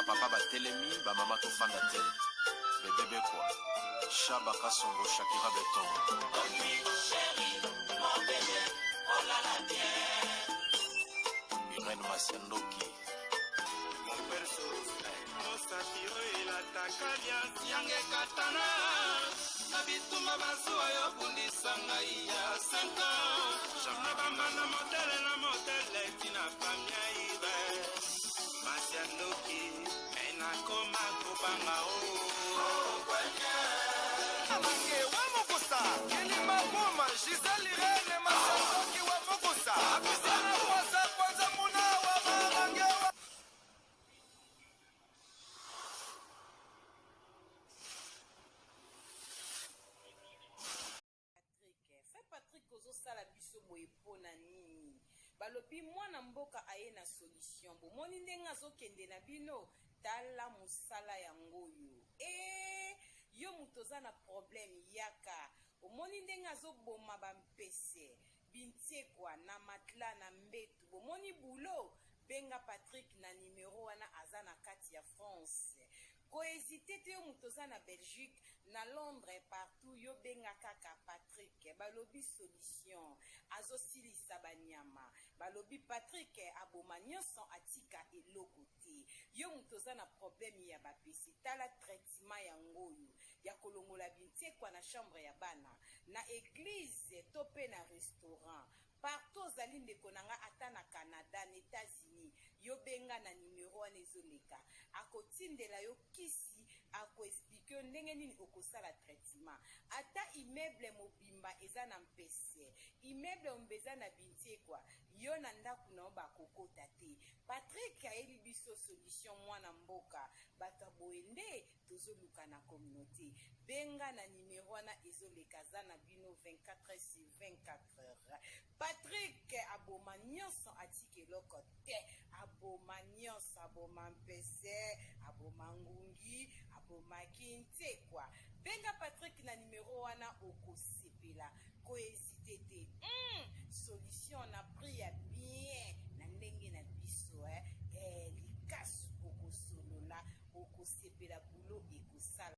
Ba papa batelemi, ba mama tofanda te. Bebe Bekwa, Shaba Kasongo, Shakira Beton. Irène Masiandoki. Mosapi oyo elataka liasi yanga ekatana na bitumba bazuwa yo bundisa ngai ya 5 ans na bambanda motele na motele tina famia ibe masi ya ndoki me nakoma kobanga o Mange wa mokosa kilima boma Gisèle Irène Masandoki wa mokosa Apisana kwasa kwanza muna wa marange wa Patrick, Frère Patrick ozo sala biso boye pona nini? Balobi mwana mboka aye na solution bomoni ndenge azo kende na bino? Tala musala yango oyo eeh yo mutu oza na problème yaka omoni ndenge azo boma ba mpese, bintiekwa na matelas na mbetu bomoni boulot? Benga Patrick na numero wana aza na kati ya France. Ko hesiter te yo mutu oza na Belgique, na Londres partout yo benga kaka Patrick balobi solution azo silisa ba nyama balobi Patrick aboma nioson atika eloko te yo mutu oza na problème ya ba pesi tala traitement yangoyo ya kolongola bintiekwa na chambre ya bana na eglise to pe na restaurant Partout ozali ndeko na nga ata na Canada na Etats Unis yo benga na numero wana ezo leka ako tindela yo kisi ako explique yo ndenge nini okosala traitement ata immeuble mobimba eza na mpese immeuble mobimba eza na bintiekwa yo na ndaku na yo bakokota te Patrick ayeli biso solution mwana mboka bato ya boye nde tozo luka na communaute benga na numero wana ezo leka aza na bino 24 heures sur 24 heures Patrick aboma nionso atika eloko te aboma nionso aboma mpese aboma ngungi aboma kintekwa benga Patrick na numero wana okosepela ko hesite te hum solution na prix ya bien na ndenge na biso eh, eh likasu okosolola Okosepela boulot ekosala.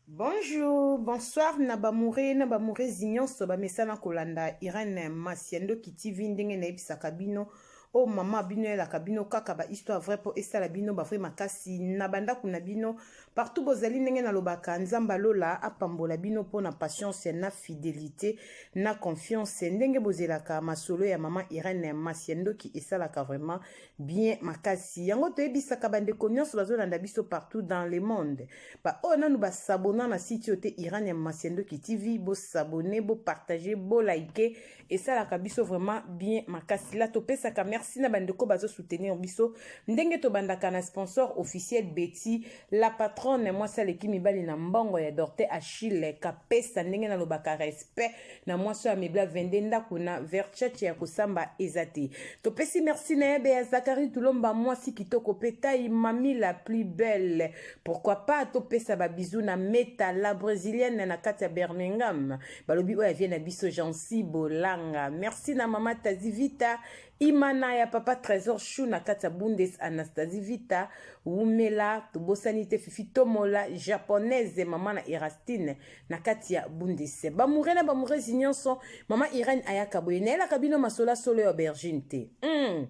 Bonjour, bonsoir na bamoure na bamourezi nyonso bamesana kolanda Irène Masiandoki TV ndenge nayebisaka bino oyo oh, mama bino eyelaka bino kaka ba histoire vrai mpo esala bino ba vrai makasi na bandako na bino partout bozali ndenge nalobaka nzambe alola apambola bino mpo na patience na fidelité na confiance ndenge bozelaka masolo ya mama Irène Masiandoki esalaka vraiment bien makasi yango toyebisaka bandeko nyonso bazolanda biso partout dans le monde baoyo nanu basabona na site oyo te iran ya masiandoki tv bosabone bopartage bolike esalaka biso vraiment bien makasi la topesaka merci na bandeko bazosoutenir biso ndenge tobandaka na sponsor officiel betty la patronne mwasi aleki mibali na mbongo ya dorte achille kapesa ndenge nalobaka respect na mwasi oyo amebla 22 ndako na verchache ya kosamba eza te topesi merci na yebe ya zakari tulomba mwasi kitoko mpe tai mami la plus belle pourquoi pas topesa babizu na meta la brésilienne na kati ya birmingham balobi oyo avie na biso jansi bolanga merci na mama tazi vita imana ya papa trésor chou na kati ya bundes anastasie vita wumela tobosani te fifi tomola japonaise mama na erastine na kati ya bundes bamoure na bamourezi nyonso mama irene ayaka boye nayelaka bino masolo solo ya aubergine te mm.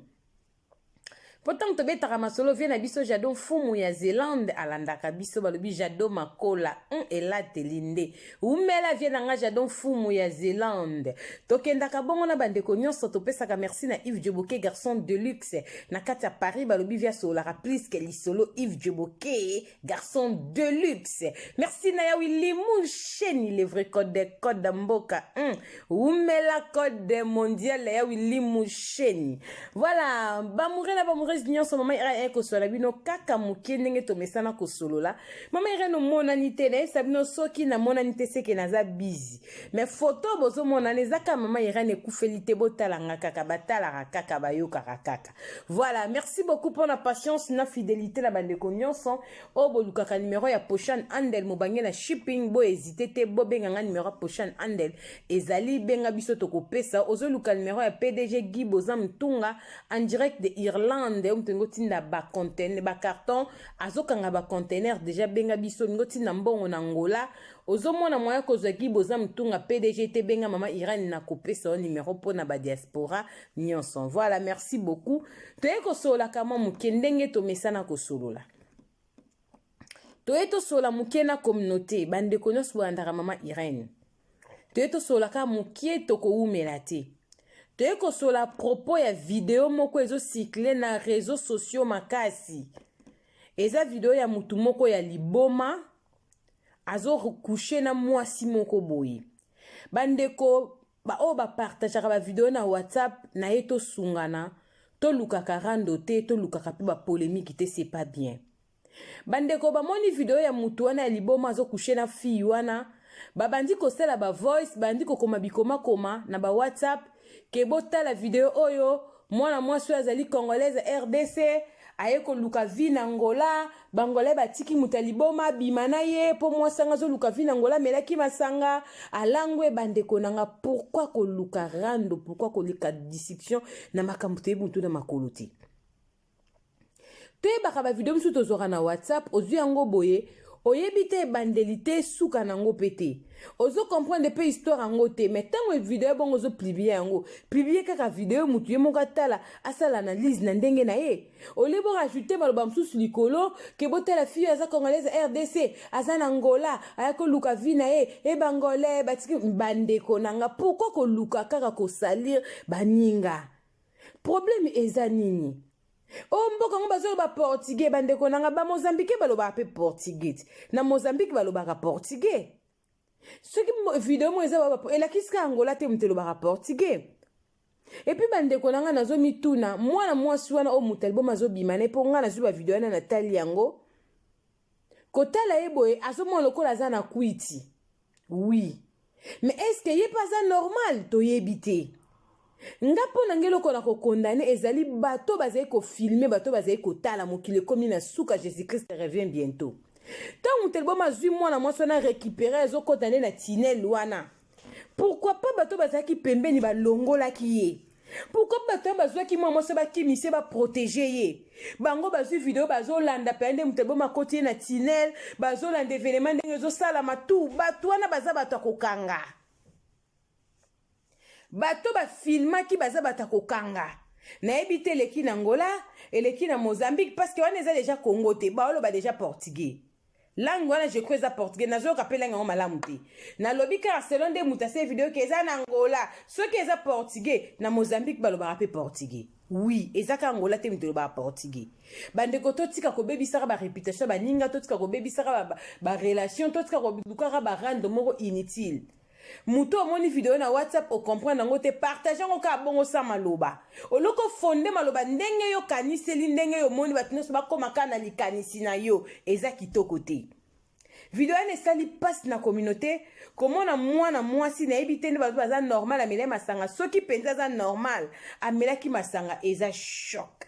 mpo ntango tobetaka masolo vie na biso jado mfumu ya zelande alandaka biso balobi jado makola mm, elateli nde umela vie na nga jado mfumu ya zelande tokendaka bongo na bandeko nyonso topesaka merci na yves djoboke garçon de luxe na kati ya paris balobi vie asololaka plus ke lisolo yves djoboke garçon de luxe merci na ya willy musheni le vrai code code mboka mm. umela code mondial ya willy musheni voilà bamoure na bamoureuse nyonso mama irene ekoswala bino kaka moke ndenge tomesana kosolola mama irene omonani te nayebisa bino soki namonani te seke naza bizi mais foto bozomonana eza kaka mama irene ekufeli te botala nga kaka batalaka kaka bayokaka kaka Voilà, merci beaucoup pour la patience na fidélité na bandeko nyonso. Oyo bolukaka numéro ya Poshan Handel mobange na shipping bo hésiter te bo benga nga numéro ya Poshan Handel ezali benga biso tokopesa. Ozoluka numéro ya PDG Guy Boza Mtunga en direct de Irlande. Hollande, yo moto olingi otinda bacontainer, bacarton, azokanga bacontainer deja, benga biso. Olingi otinda mbongo na Angola, ozomona moyen kozwa Guy Boza Mutunga PDG te, benga mama Irene, na kopesa yo numero mpona badiaspora nyonso. Voilà, merci beaucoup. Toye kosololaka mwa moke ndenge tomesana kosolola. Toye tosolola moke na communauté, bandeko nyonso bolandaka mama Irene. Toye tosololaka moke, tokowumela te. Toye kosolola propos ya video moko ezosikle na réseaux sociaux makasi. Eza video ya mutu moko ya liboma azokushe na mwasi moko boye. Bandeko baoyo bapartageaka bavideo na WhatsApp na ye, tosungana, tolukaka rando te, tolukaka mpe bapolémique te, c'est pas bien. Bandeko bamoni video ya mutu wana ya liboma azokushe na fille wana, babandi kosala bavoice, babandi kokoma bikomakoma na bawhatsapp ke botala video oyo, mwana mwasi oyo azali congolaise RDC, aye koluka vie na Angola, bangolais batiki moto ya liboma abima na ye mpo mwasi anga azoluka vie na Angola, amelaki masanga, alangwe. Bandeko na nga, pourquoi koluka rando? Pourquoi koluka discussion na makambo toyebi motu na makolo te? Toyebaka bavideo mosusu tozwaka na WhatsApp, ozwi yango boye, oyebi te ebandeli te, suka nango mpe te, ozo comprendre mpe histoire yango te. Mais ntango video ya bongo ozopublie yango, publie kaka video, motu ye moko atala, asala analyse na ndenge na ye. Olie borajoute maloba mosusu likolo ke botala fille aza congolaise RDC, aza na Angola, aya koluka vie na ye, e bangolais batiki. Bandeko na nga, pourquoi koluka kaka kosalir baninga? Problème eza nini? O mboka yango bazoloba portugais. Bandeko na nga, bamozambike balobaka mpe portugais. Na Mozambique balobaka portugais. Soki video moko eza, elakisi kaka Angola te moto elobaka portugais. Et puis, bandeko na ngai, nazomituna, mwana mwasi wana oyo moto aliboma azobima ne, mpo ngai nazwi bavideo wana, natali yango, kotala ye boye, azomona lokola aza na kwiti. Oui, mais est ce que ye mpe aza normal? Toyebi te. Nga mpo na ngai, eloko na kokondane ezali bato bazali kofilme, bato bazali kotala. Mokili ekomi na suka, Jésus Christ revient bientôt. Ntango moto liboma azwi mwana mwasi wana, récupéré, azokɔta nde na tunnel wana, pourquoi pas bato bazalaki pembeni balongolaki ye? Pourquoi bato oyo bazwaki mwa mwasi bakimise, baprotege ye? Bango bazwi video, bazolanda mpe nde moto eboma akoti ye na tunnel, bazolanda événement ndenge ezosalama tu. Bato wana baza bato ya kokanga. Bato bafilmaki baza bato ya kokanga. Nayebi te, eleki na Angola, eleki na Mozambique, parce que wana eza deja Congo te, baoloba deja portugais. Langue wana, je crois eza portugais, nazoyoka mpe langue yango malamu te. Nalobi kaka selon nde moto asali video ke eza na Angola. Soki eza portugais, na Mozambique balobaka mpe portugais. Oui, eza kaka Angola te moto elobaka portugais. Bandeko, totika kobebisaka baréputation ya baninga, totika kobebisaka barelation, totika kolukaka barando moko inutile. Moto omoni video na WhatsApp, ocomprendre yango te, partage yango kaka bongo sa maloba. Oloko fonde maloba ndenge yo okaniseli, ndenge yo omoni, bato nyonso bakóma kaka na likanisi na yo, eza kitoko te. Video wana esali mpasi na communauté, komona mwana mwasi, nayebi te nde bato baza normal, amelaki masanga. Soki mpenza aza normal, amelaki masanga, eza choc,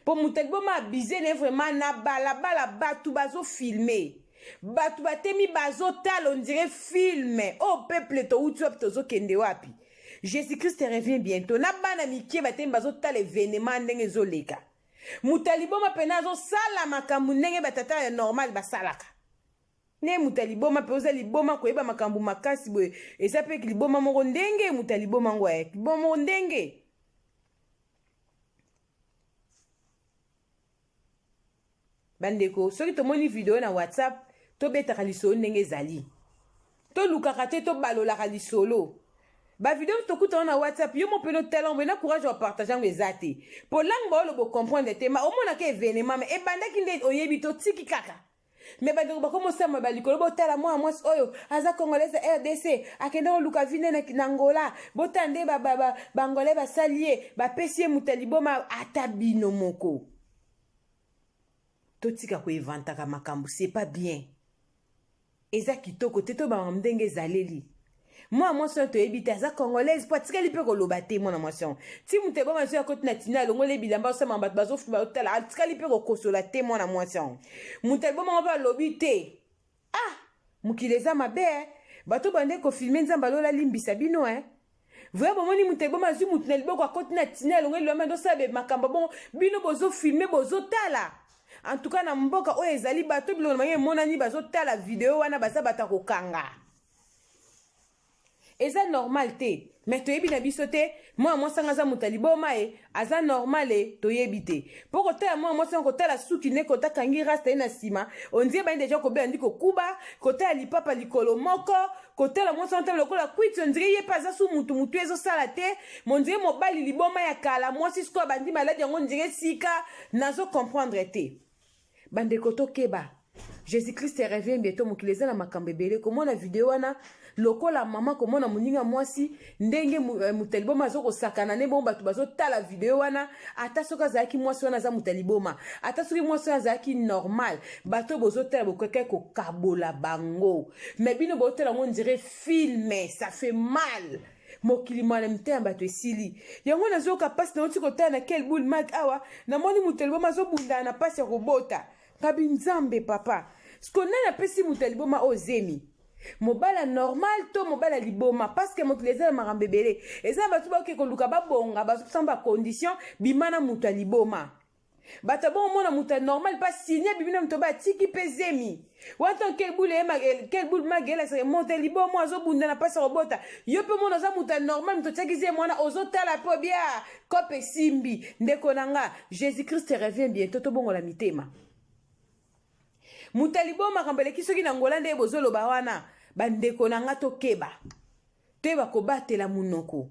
mpo moto aliboma abize ne vraiment na balabala, bato bazofilme, bato batemi bazotala, on dirait film. O peuple, touti wapi? Tozokende wapi? Jésus Christ revient bientôt. Na bana mike batemi bazotala événement ndenge ezoleka. Moto aliboma mpena azosala makambo ndenge batata ya normal basalaka. Nde moto ya liboma mpe oza liboma, koyeba makambo makasi boye, eza mpe liboma moko ndenge moto ya liboma ngo ya liboma moko ndenge. Bandeko, soki tomoni video na WhatsApp, tobetaka lisolo ndenge ezali, tolukaka te, tobalolaka lisolo. Bavideo tokutana na WhatsApp, yo mo mpena otala ngo na courage ya partage yango eza te, po langue baoloba ocomprendre te, ma omonaka événement mais ebandaki nde oyebi, totiki kaka. Mais bandeko bakomosama balikolo, botala mwana mwasi oyo aza congolaise RDC, akende koluka vie nde na Angola, botala nde bangolais basali ye, bapesi ye moto ya liboma. Ata bino moko, totika koevantaka makambo, c'est pas bien, eza kitoko te. Tobanga ndenge ezaleli mwana mwasi oyo, toyebi te aza congolaise, mpo atikali mpe koloba te. Mwana mwasi yango ti moto eboma so akoti na tina, alongoli bilamba, osama, bato bazofuba, otala, atikali mpe kokosola te. Mwana mwasi yango, moto aliboma mpe alobi te. Ah, mokili eza mabe eh. Bato bande kofilme, Nzambe alola limbisa bino eh. Vrai, bomoni moto eboma azwi moto na liboko, akoti na tina, elongo eloma, ndosala makambo bongo, bino bozofilme, bozotala. En tout cas, na mboka oyo ezali bato biloko na bango emonani, bazotala video wana, baza bato ya kokanga. Eza normal te, mais toyebi na biso te. Mwana mwasi anga aza moto ya liboma e aza normal e toyebi te. Mpo kotala mwana mwasi anga, kotala suki nde kotakangi rasta ye na nsima, ondie bani deja kobela, ndi kokuba, kotala lipapa likolo moko, kotala mwasi wana tala lokola kwiti, ondire ye mpe aza su mutu, mutu ezosala te. Mondire mobali liboma ya kala, mwasi sikoyo abandi maladi yango, ondire sika. Nazo comprendre te. Bandeko, tokeba, Jésus Christ revient bientôt. Mokili eza na makambo ebele. Komona video wana, lokola mama komona moninga mwasi ndenge moto ya liboma azokosakana ne bongo, bato bazotala video wana. Ata soki azalaki mwasi wana aza moto ya liboma, ata soki mwasi wana azalaki normal, bato bozotala bokeke kokabola bango, mais bino bozotala yango ndire film. Ça fait mal. Mokili mwana mitema bato esili yango. Nazoyoka mpasi. Nauti kotala na Kelbul Mag awa, namoni moto ya liboma azobundana na mpasi ya kobota. Ngabi Nzambe papa, siko nani apesi moto ya liboma oyo zemi? Mobala normal to mobala liboma? Parce que mokili eza na makambo ebele. Eza na bato baoke koluka babonga, bazopesa bacondition bima na moto ya liboma. Bato bomona moto ya normal mpe asigne bibi na moto batiki mpe zemi wana. Kelbul Mag elasaka moto ya liboma azobunda na mpasi ya kobota. Yo mpe mona oza moto ya normal, moto otiaki zemi wana, ozotala mpe obia kope esimbi. Ndeko na nga, Jésus Christ revient bientôt, tobongola mitema. Moto ya liboma, makambo eleki soki na Ngola nde bozoloba wana. Bandeko na nga, tokeba, toyeba kobatela monoko.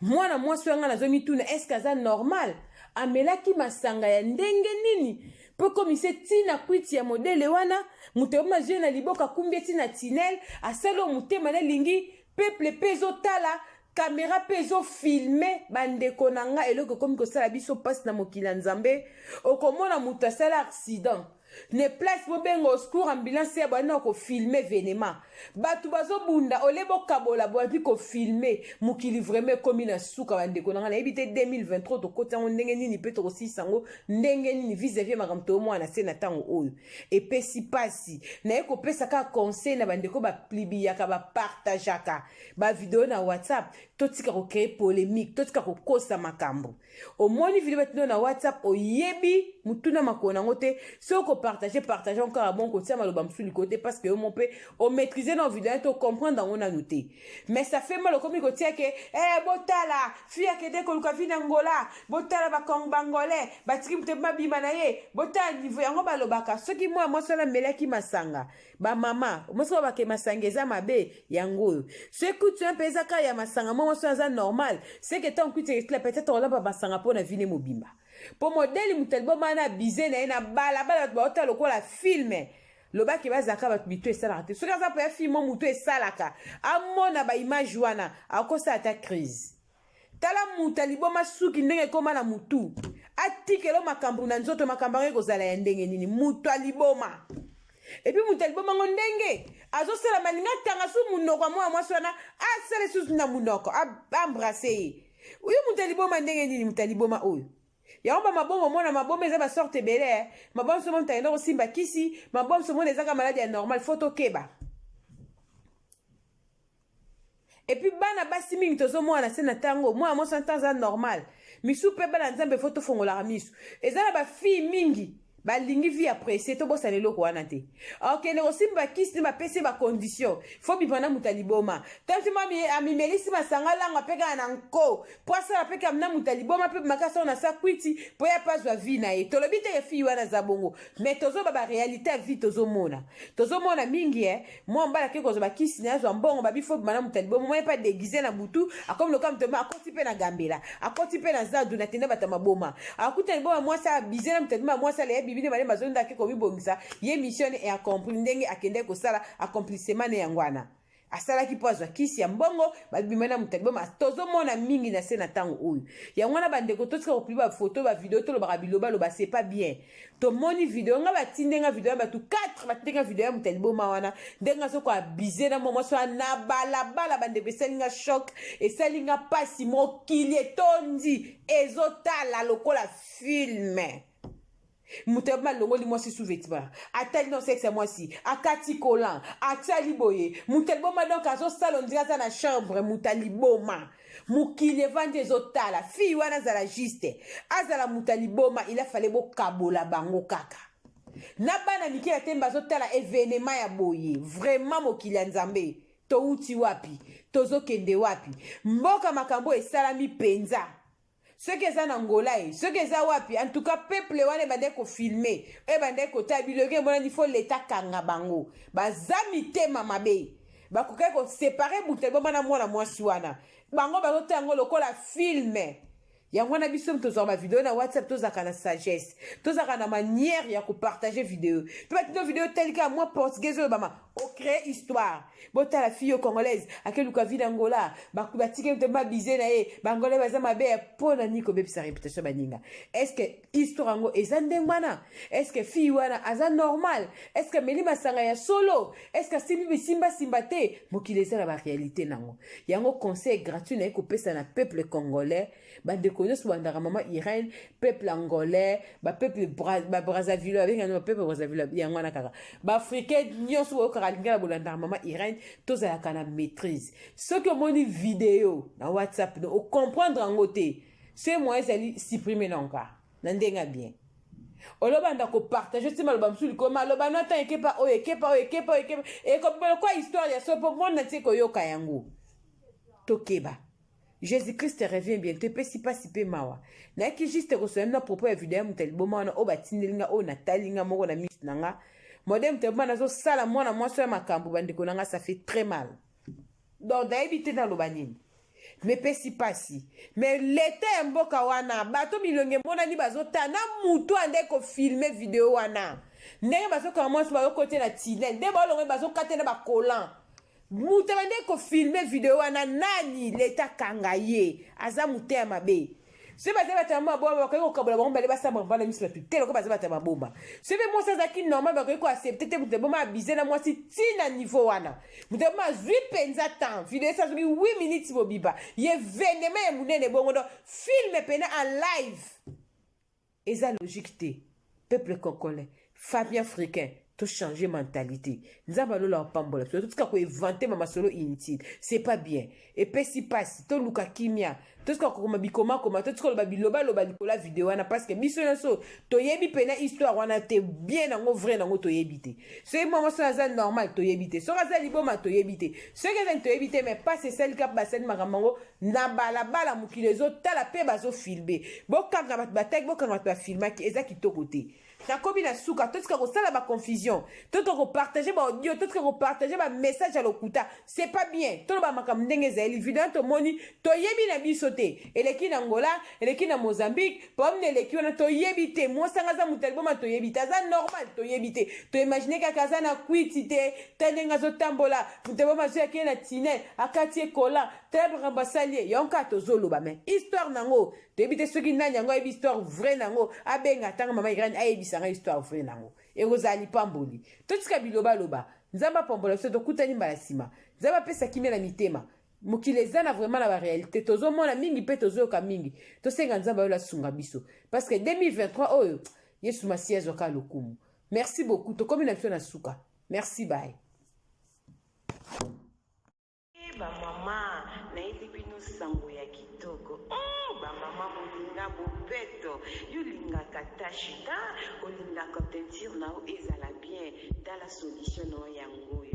Mwana mwasi oyo, nga nazomituna, est-ce aza normal? Amelaki masanga ya ndenge nini mpo komise ntina kwiti ya modèle wana? Moto oyo azwi na liboko, akumbi ntina tunnel, asali oyo motema nalingi. Peuple mpe ezotala, kamera mpe ezofilme. Bandeko na nga, eloko ekomi kosala biso mpasi na mokili ya Nzambe, okomona moto asala accident ne place bobenga au secours, ambulance ya bwana kofilme événement, bato bazobunda, ole bokabola, boapi kofilme. Mokili vraiment ekomi na suka. Bandeko na ngai, nayebi te 2023 tokoti yango ndenge nini mpe tokosilisa yango ndenge nini vis-à-vis makambo toyomwana se na ntango oyo epesi mpasi. Naye kopesa kaka conseil na bandeko bapubliaka, bapartageaka bavideo na WhatsApp: totika kocréer polémique, totika kokosa makambo. Omoni video batindo na WhatsApp, oyebi mutuna makolo nango te. Soki okopartage, partage kaka bon, kotia maloba mosusu likolo te, parce que yo mo mpe omaîtrise na video te, ocomprendre yango nanu te. Mais ça fait mal, okomi kotia ke eh, botala fille akende koluka vie na Ngola, botala Bangolais batiki moto mabima na ye, botala niveau yango. Balobaka soki mwana mwasi wana amelaki masanga, bamama mwasi oyo bake masanga eza mabe. Yango oyo soki kuti wana mpe eza kaka ya masanga, mwa mwasi wana aza normal, seke ntango kuti ekesila, peut-être olamba masanga mpo na vie mobimba. Mpo modèle moto aliboma na bize na ye na balabala, bato baotala lokola film. Lobaki bazalaka bato mito esalaka te. Soki aza mpo ya film, moto esalaka amona baimage wana, akosala ata crise. Tala moto aliboma, suki ndenge ekóma na mutu, atikelo makambo na nzoto, makambo yango ekozala ya ndenge nini? Moto aliboma, et puis moto aliboma ngo ndenge azosala malinga, atanga su munoko ya mwana mwasi wana, asala lisusu na munoko, embrasse ye. Oyo moto aliboma ndenge nini? Moto aliboma oyo yango bamaboma, omona maboma eza basorte ebele. Maboma so moto akenda kosimba kisi, maboma so mona ezaka maladi ya normal. Faut tokeba. Et puis bana basi mingi tozomona se na ntango mwana mwasi wana aza normal, misu mpe bana Nzambe, faut tofongolaka misu. Eza na bafille mingi balingi vie ya presse, tobosana eloko wana te. Akende kosimba kisi nde bapesi ye bacondition, faut bima na moto ya liboma. Tanti amimelisi masanga, langwa mpe kaka na nko po asala mpe kaka na moto ya liboma mpe makasi oyo na sa kwiti mpo ye mpe azwa vie na ye. Tolobi te fille wana aza bongo, mais tozoba baréalité ya vie. Tozomona mingi e mwa mobali ake kozwa bakisi na ye, azwa mbongo, babi faut bima na moto ya liboma. Mwa ye mpe adéguise na butu, akomi loka moto, akoti mpe na gambela, akoti mpe na zandu na tenda bato ya maboma, akuta liboma, mwasi abize na moto ya liboma, mwasi alaya bibi nde balema azonda, ake komibongisa ye, mission e accompli. Ndenge akende kosala accomplissement ne yango wana asalaki mpo azwa kisi ya mbongo, babima na moto ya liboma. Tozomona mingi na se na ntango oyo. Yango wana bandeko, totika kopublier bafoto, bavideo, tolobaka bilobaloba, c'est pas bien. Tomoni video, nga batinde nga video ya bato 4, batinde nga video ya moto ya liboma wana ndenge azoko abize na mwa mwasi wana na balabala. Bandeko, esali nga choc, esali nga mpasi. Mokili etondi, ezotala lokola film. Moto ya alongoli mwasi sous-vêtement, atali no sexe ya mwasi, akati collant, atiali boye. Moto ya liboma, donc azosala on dirait aza na chambre. Moto ya liboma, mokili evandi ezotala. Fille wana azala juste, azala moto ya liboma, il fallait bokabola bango kaka na bana mike ya tembe azotala événement ya boye. Vraiment, mokili ya Nzambe, touti wapi, tozokende wapi? Mboka makambo esalami mpenza. Soki eza na Ngola ye, soki eza wapi, en tout cas peuple wana ebandaki kofilmer, ebandaki kotala biloko emonani, faut leta kanga bango. Baza mitema mabe. Bakokaki koséparer moto liboma na mwana mwasi wana. Bango bazotala yango lokola film. Yango wana biso tozwaka bavideo na WhatsApp, tozalaka na sagesse, tozalaka na manière ya kopartager video. To batindo video tali kaka mwa portugais oyo bama ocréer histoire. Botala fille oyo congolaise akeluka vie na Ngola, batiki te babize na ye. Bangolais baza mabe. Mpo na nini kobebisa réputation baninga? Est ce que histoire yango eza ndenge wana? Est ce que fille wana aza normal? Est ce que ameli masanga ya solo? Est ce que asimbi bisimbasimba te? Mokili eza na baréalité nango. Yango conseil gratuit naye kopesa na peuple congolais, bandeko nyonso bandaka mama Irene, peuple angolais, bapeuple baBrazzaville, babengani bapeuple Brazzaville, yango wana kaka baafricain nyonso boyokaka lingala, bolandaka mama Irene, tozalaka na maîtrise. Soki omoni video na WhatsApp, no ocomprendre yango te, so moyen ezali, supprime nanka na ndenge ya bien. Olobanda kopartager ti maloba mosusu likolo, maloba no ata ekepa oyo, ekepa oyo, ekepa oyo, ekepa ekobima lokwa histoire ya so, mpo monde entier koyoka yango. Tokeba, Jésus Christ revient bientôt. Epesi mpasi mpe mawa. Nayaki juste kosoya na propos ya video ya moto ya liboma wana oyo batindeli nga, oyo natali nga moko na miso na nga. Modèle moto ya liboma nazosala mwana mwasi oyo makambo, bandeko na nga, ça fait très mal. Donc nayebi te naloba nini. Mepesi mpasi, mais leta ya mboka wana, bato bilongi emonani bazotala na mutu ande kofilmer video wana, ndenge bazokanga mwasi, bazokote na tunnel, nde balongo bazokate na bacollant. Moto abandi kofilmer video wana nani? Leta kanga ye, aza mote ya mabe. Soki baza bato ya maboma, bakoki kokabola bango bale, basamba mbala miso bato te loko baza bato ya maboma. Soki mpe mwasi azalaki normal, bakoki koaccepter te moto ya boma abize na mwasi ntina niveau wana. Moto ya boma azwi mpenza temps, video esi azoki 8 minutes mobimba, ye événement ya monene bongo, donc film pene en live, eza logique te. Peuple congolais, famille africain, tochanger mentalité. Nzambe alola apambola biso. Totika koinventer bamasolo inutile, c'est pas bien. Epesi mpasi. Toluka kimia, totika kokoma bikomakoma, totika koloba bilobaloba likolo ya video wana, parce que biso nyonso toyebi mpena histoire wana te bien nango, vrai nango toyebi te. Soki mwa mwasi aza normal, toyebi te. Soki aza liboma, toyebi te. Soki ezani, toyebi te. Mais pasi esali kaka basali makambo yango na balabala, mokili ezotala mpe bazofilmer. Bokanga bato bataki, bokanga bato bafilmaki, eza kitoko te. Nakomi na suka. Totika kosala baconfusion, totika kopartager baaudio, totika kopartager bamessage ya lokuta, c'est pas bien. Toloba makambo ndenge ezali. Video tomoni, toyebi na biso te. Eleki na Ngola, eleki na Mozambique, pomne eleki wana, toyebi te. Mwasanga aza moto ya liboma, toyebi te. Aza normal, toyebi te. Toimaginer kaka aza na kwiti te. Ta ndenge azotambola, moto ya liboma azwi, akei na tunnel, akati ekola, tala makambo asali ye. Yango kaka tozoloba, mais histoire nango toyebi te. Soki nani yango ayebi histoire vrai nango, abenga ntanga mama Irene, ayebisanga histoire vrai nango, ekozala lipamboli. Totika bilobaloba. Nzambe apambola biso. Tokutani mbala nsima. Nzambe apesa kimia na mitema. Mokili eza na vraiment na baréalité, tozomona mingi mpe tozoyoka mingi. Tosenga Nzambe ayola asunga biso, parce que 2023 oyo, Yesu Masiya azwaka lokumu. Merci beaucoup. Tokomi na biso na suka. Merci, bye. Bamama, nayebi bino sango ya kitoko. Bamama, bolinga bopeto. Yo olingaka tache ta, olingaka teinture na yo ezala bien, tala solution na yo yango oyo.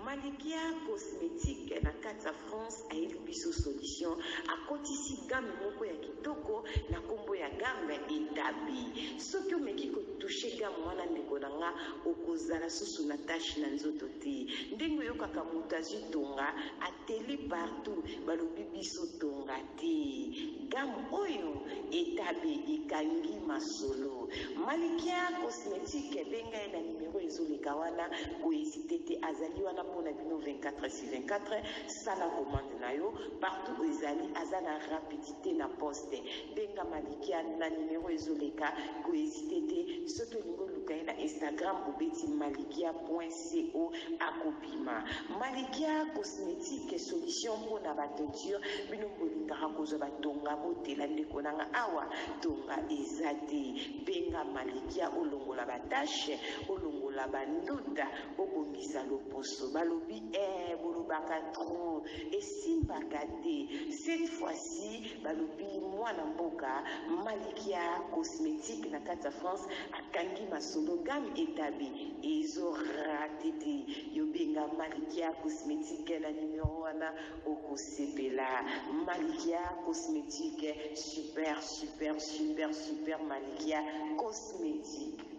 Malikia Cosmétique na kati ya France ayeli biso solution. Akotisi gamme moko ya kitoko na nkombo ya gamme Etabi. Soki omeki kotoucher gamme wana, ndeko na nga, okozala susu na tache na nzoto te. Ndenge oyokaka moto azwi tonga, ateli partout, balobi biso tonga te. Gamme oyo Etabe ekangi masolo. Malikia Cosmétique, benga ye na nimero ezoleka wana, kohésiter te. Azali wana mpona bino 24 sur 24. Sala commande na yo partout ezali, aza na rapidité na poste. Benga Malikia na nimero ezoleka, kohésiter te. Soki olingi oluka ye na Instagram, obeti malikia.co, akobima. Malikia Cosmétique, solution mpona bateinture. Bino bolingaka kozwa batonga, botela, ndeko nanga. Awa tonga eza te. Benga Malikia olongola ba tache, olongola ba nduta, obongisa loposo. Balobi eh bolobaka trop esimbaka te. Cette fois-ci balobi mwana mboka Malikia cosmetique na kati ya France akangi masolo gamme etabe ezo rate te. Yo benga Malikia cosmetique na numero wana okosepela. Malikia cosmetique super super super super Malikia cosmetique.